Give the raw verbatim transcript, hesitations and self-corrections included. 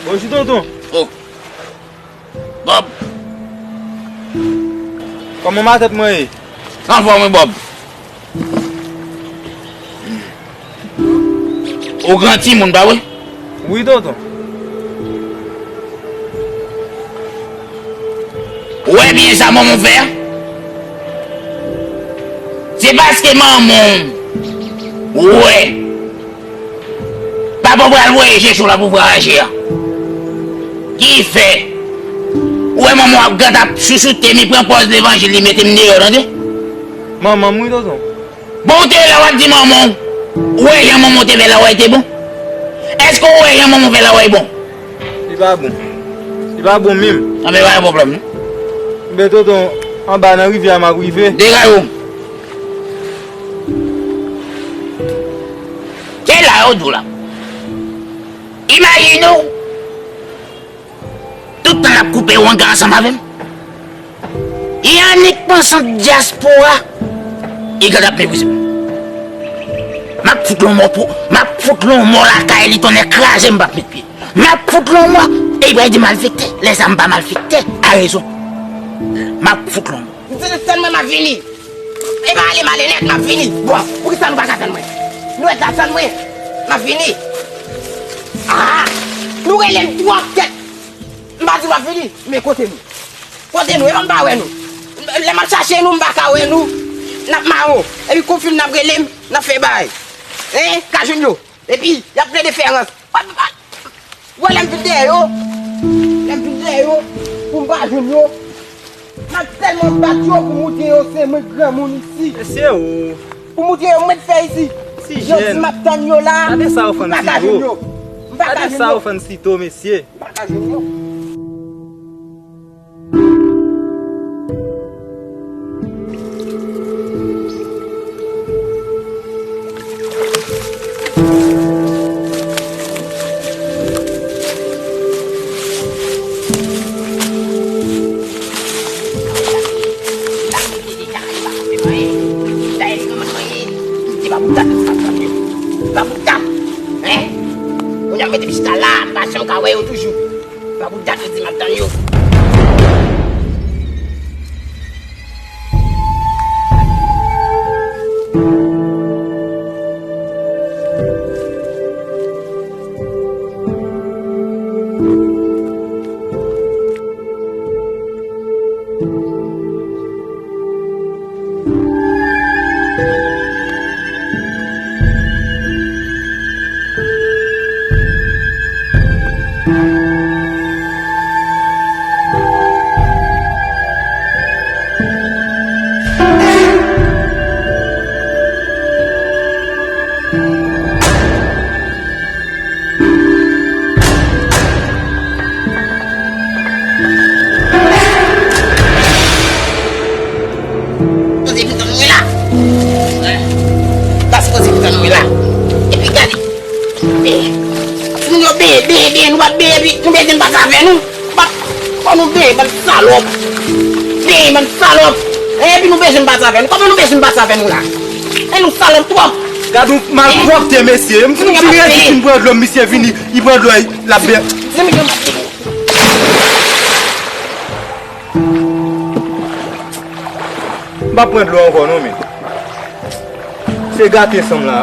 Bonjou, tonton. Oh. Bob. Kòman matant mwen ye? Anfòm, wi, Bob. Ou gran timoun, pa vre? Wi, tonton. Ou wè byen sa manman w fè a? Se paske manman w wè papa w pral voye chèche w la pou vwayaje a. Ki fè, ou wè manman w ap gad ap chouchoute m, li pran pòz levanjil, li mete m deyò, tande? Manman m, wi, tonton. Bon, ou te la w ap di manman w, ou wè jan manman w te fè la, w wè te bon? Èske ou wè jan manman w fè la, w wè bon? Li pa bon. Li pa bon menm. Anben, pa gen pwoblèm, non. Enben, tonton, anba nan rivyè a m ap rive. Degaje w. Se la yo di w la. Imajine w. Tout tan l ap koupe wanga ansanm avè m. Yannick pansan dyaspora. Li gad ap meprize m. M ap fout l on mò pou, m ap fout l on mò lakay li, tonnè kraze m, p ap met pye. M ap fout l on mò. E li pral di malfektè. Lè sa m pa malfektè. A rezon. M ap fout l on mò. M di nou tann mwen, m ap vini. E pa ale, m ale nèt, m ap vini. Bon, poukisa nou pa ka tann mwen? Nou ret la tann mwen. M ap vini. Ah! Nou rele m twòp tèt. M pa di m ap vini, men kote nou? Kote nou? E pa m pa wè nou. Lè m ap chache nou, m pa ka wè nou. N ap mawon. Epi kou fim n ap rele m, n ap fè bagay. Hein? Ka jwenn yo. Epi, y ap plede fè rans. Wè lè m vin dèyè yo. Lè m vin dèyè yo, pou m pa jwenn yo. M ap tèlman bat yo pou montre yo se mwen granmoun isi. Mesye o. Pou montre yo mwen fè isi. Ti jèn. Yo di m ap tann yo la. Gade sa yo fann sito. M pa ka jwenn yo. M pa ka jwenn yo. Gade sa yo fann sito, mesye. M pa ka jwenn yo. Kounye a mete m chita la, m pa janm ka wè yo toujou. Sa pou dat yo di m ap tann yo. Kote pitit mwen la? Pase kote pitit mwen la. Epi gade. Timoun yo benyen, benyen, benyen, nou pa t benyen, epi nou bezwen pase avè nou. Fò nou benyen, bann salòp. Benyen, bann salòp. Epi nou bezwen pase avè nou. Kòman nou bezwen pase avè nou la? E nou salòp twòp. Gad yon malpwòpte, mesye. M fin di redi, fin pran dlo, misye vini, li pran dlo, l ap bè. M p ap pran dlo ankò non, men. Se gate san m la.